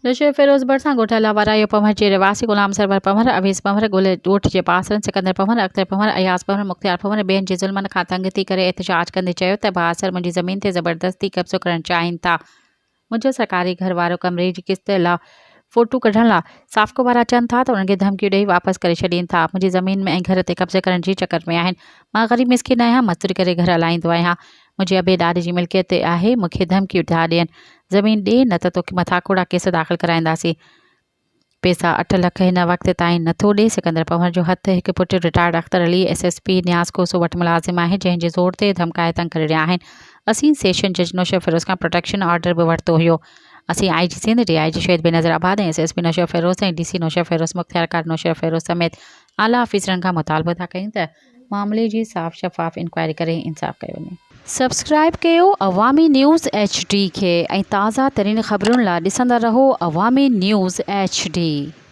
نشو فيروز ڀرسان ڳوٺ الله ورايو پنهور جي رهواسي غلام سرور پنهور، اويس پنهور، گل ڳوٺ جي بااثرن سڪندر پنهور، اختر پنهور، اياز پنهور، مختيار پنهور ۽ ٻين جي ظلمن کان تنگ ٿي ڪري احتجاج ڪندي چيو ته بااثر منهنجي زمين تي زبردستي قبضو ڪرڻ چاهين ٿا، منهنجو سرڪاري گهر وارو ڪمري جي قسط لا فوٽو ڪڍڻ لا سافڪو وارا اچن ٿا ته انهن کي ڌمڪيون ڏئي واپس ڪري ڇڏين ٿا، منهنجي زمين ۾ ۽ گهر تي قبضي ڪرڻ جي چڪر ۾ آهن، مان غريب مسڪين آهيان، مزدوري ڪري گهر هلائيندو آهيان، منهنجي ابي ڏاڏي جي ملڪيت آهي، مون کي ڌمڪيون ٿا ڏين، زمين ڏي نه ته توکي مٿاڪوڙا ڪيس داخل ڪرائينداسين. پيسا اٺ لک هن وقت تائين نه ٿو ڏي، سڪندر پنهور جو هٿ هڪ پٽ retired Akhtar Ali S S P Niaz Khoso وٽ ملازم آهي، جنهن جي زور تي ڌمڪائي تنگ ڪري رهيا آهن. اسين سيشن جج نوشهروفيروز کان پروٽيڪشن آرڊر به ورتو هيو. اسين I G Sindh, D I G Shaheed Benazirabad ۽ S S P Naushahro Feroze ۽ D C Naushahro Feroze مختيارڪار نوشهروفيروز سميت اعليٰ آفيسرن کان مطالبو ٿا ڪيون ته معاملي جي صاف شفاف انڪوائري ڪري انصاف ڪيو وڃي. سبسڪرائيب ڪيو عوامي نيوز ايڇ ڊي کي ۽ تازه ترين خبرن لا ڏسندا رهو عوامي نيوز ايڇ ڊي.